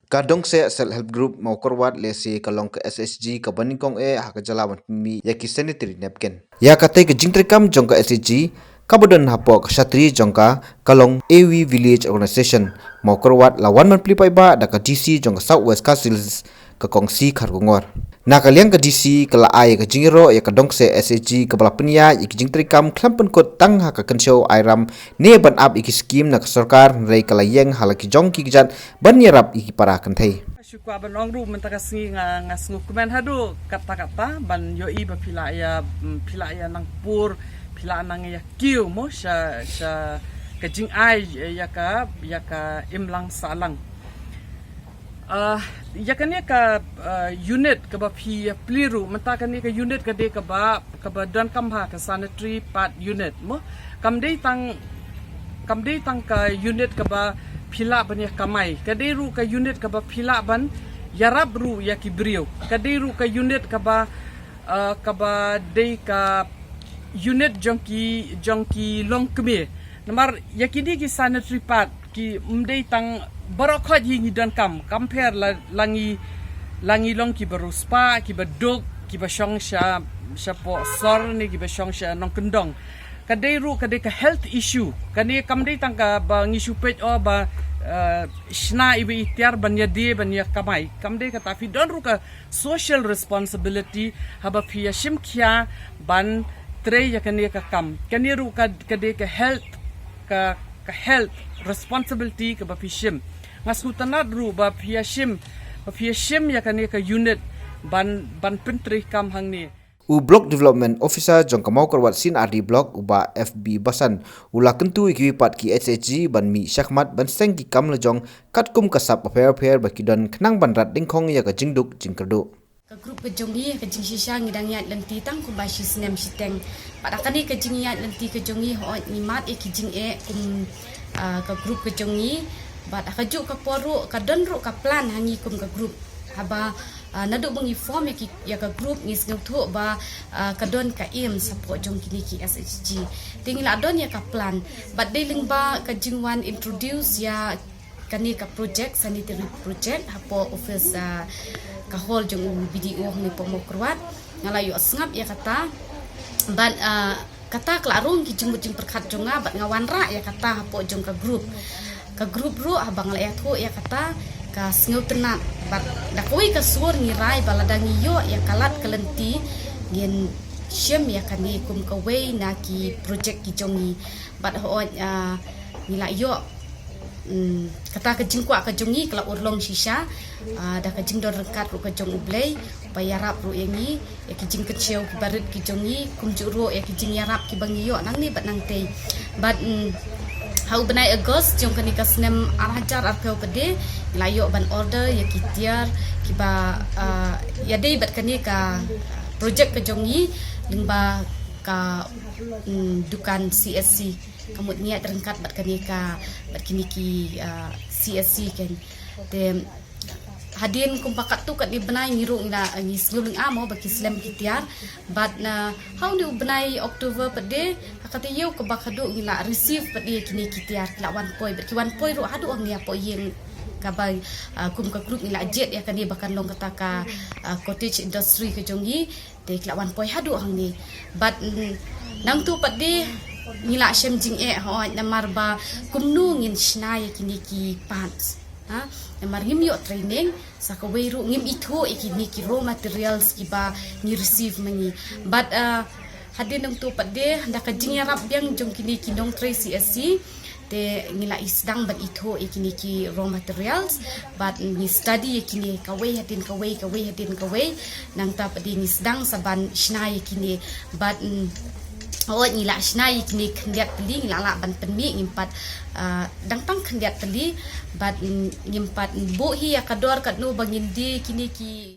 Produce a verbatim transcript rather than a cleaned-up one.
Ka Dongseh Self Help Group Mawkyrwat lehse ka long ka S H G kaba nyngkong eh ha ka jylla ban pynmih ïa ki sanitary napkin. Ïa katei ka jingtreikam jong ka S H G kaba don hapoh ka shatri jong ka ka long A V Village Organization Mawkyrwat la wan ban plie paidbah da ka D C jong ka South West Khasi Hills, ka Kong C Kharkongor. Na ka liang ka D C ka la ai ka jingïaroh ïa ka Dongseh S H G kaba la pynïaid ïa ki jingtreikam khlem pynkut tang ha ka kynshew airam ne ban ap ïa ki skim na ka sorkar, hynrei ka la ïeng ha la ki jong ki kjat ban ïarap ïa ki para kynthei. Shu kwah ban ong ruh mynta ka sngi nga, nga sngewkmen haduh katta katta ban ïohi ba phi la ïa, mm, phi la ïa nang pur, phi la nang ïa kiew mo sha, sha ka jingai ïa ka, ïa ka imlang sahlang. Ah, ïa kane ka, ah, unit kaba phi ïa plie ruh, mynta kane ka unit ka dei kaba, kaba donkam ha ka sanitary pad unit mo. Kam dei tang, kam dei tang ka unit kaba phi lah ban ïa kamai. Ka dei ruh ka unit kaba phi lah ban ïarap ruh ïa ki briew. Ka dei ruh ka unit kaba, ah, kaba dei ka unit jong ki, jong ki longkmie. Namar ïa kine ki sanitary pad ki ym dei tang baroh khoit hi ngi donkam, kam pher la, la ngi, la ngi long kiba riewspah, kiba duk, kiba shong sha, shapoh sor ne kiba shong sha nongkyndong. Ka dei ruh ka dei ka health issue. Kane kam dei tang kaba ngi shu peit oh ba, eh, shna iwei i tiar ban ïadie ban ïa kamai. Kam dei kata, phi don ruh ka social responsibility haba phi ïa shim khia ban trei ïa kane ka kam. Kane ruh ka, ka dei ka health, ka, ka health responsibility kaba phi shim. Nga sngewtynnad ruh ba phi ïa shim, ba phi ïa shim ïa kane ka unit ban, ban pyntreikam hangne. U Block Development Officer jong ka Mawkyrwat C and R D Block, u Bah F B Basan, u la kyntu ïa kiwei pat ki S H G ban mih shakhmat ban seng ki kam la jong katkum ka sap bapher bapher ba ki don khnang ban rat dyngkhong ïa ka jingduk jingkyrduh. Ka group ka jong ngi, ka jingshisha ngi dang ïaid lynti tang kumba shi snem shiteng. Bad ha kane ka jingïaid lynti ka jong ngi, hooid ngi mad ïa ki jingeh kum, ah, ka group ka jong ngi. Bad ha kajuh ka por ruh ka don ruh ka plan ha ngi kum ka group. Haba, ah, naduh ba ngi form ïa ki, ïa ka group ngi sngewthuh ba, ah, ka don ka aim support jong kine ki S H G. Te ngi la don ïa ka plan. Bad dei lyngba ka jingwan introduce ïa kane ka project, sanitary project, hapoh office, ah, ka hall jong u B D O hangne hapoh Mawkyrwat. Nga la ïoh sngap ïa kata. Bad, ah, kata ka la rung ki jingmut jingpyrkhat jong nga bad nga wanrah ïa kata hapoh jong ka group. Ka group ruh haba nga la ïathuh ïa kata ka sngewtynnad bad da kawei ka sur ngi rai ba lada ngi ïoh ïa ka lad ka lynti ngin shim ïa kane kum kawei na ki project ki jong ngi. Bad hooid, ah, ngi la ïoh, mm, kata ka jingkwah ka jong ngi ka la urlong shisha, ah, da ka jingdon ryngkat ruh ka jong U Blei, ba ïarap ruh ïa ngi, ïa ki jingkynshew kiba rit ki jong ngi, kumjuh ruh ïa ki jingïarap kiba ngi ïoh nangne bad nangtei. Bad, mm, ha u bnai August jong kane ka snem ar hajar arphew pat de, ngi la ïoh ban order ïa ki tiar kiba, ah, ïadei bad kane ka project ka jong ngi lyngba ka, mm, dukan C S C. Ka mut ngi ïaid ryngkat bad kane ka, bad kine ki, ah, C S C kan. Te hadien kumba katto katne bnai ngi ruh ngi la, ngi sngewlyngngoh mo ba ki slem ki tiar. Bad na ha une u bnai October pat de, ha ka taïew kaba khatduh ngi la receive pat de kine ki tiar ki la wan poi. Bad ki wan poi ruh haduh hangne hapoh ïing kaba, ah, kum ka group ngi la jied ïa kane ba kan long kata ka, ah, cottage industry ka jong ngi. Te ki la wan poi haduh hangne. Bad, mm, nangtu pat de ngi la shem jingeh hooid namar ba kumno ngin shna ïa kine ki parts. Ha? Namar ngim ïoh training, sa kawei ruh ngim ithuh ïa kine ki raw materials kiba ngi receive ma ngi. Bad, ah, hadien nangtu pat de da ka jingïarap biang jong kine ki nongtrei C S C, te ngi la ïa sdang ban ithuh ïa kine ki raw materials, bad ngi study ïa kine kawei hadien kawei, kawei hadien kawei, nangta pat de ngi sdang sa ban shna ïa kine, bad, mm, hooid ngi la shna ïa kine khyndiat tylli, ngi la lah ban pynmih, ngim pat, ah, dang tang khyndiat tylli, bad, mm, ngim pat buh hi ïa ka dor katno ba ngin die kine ki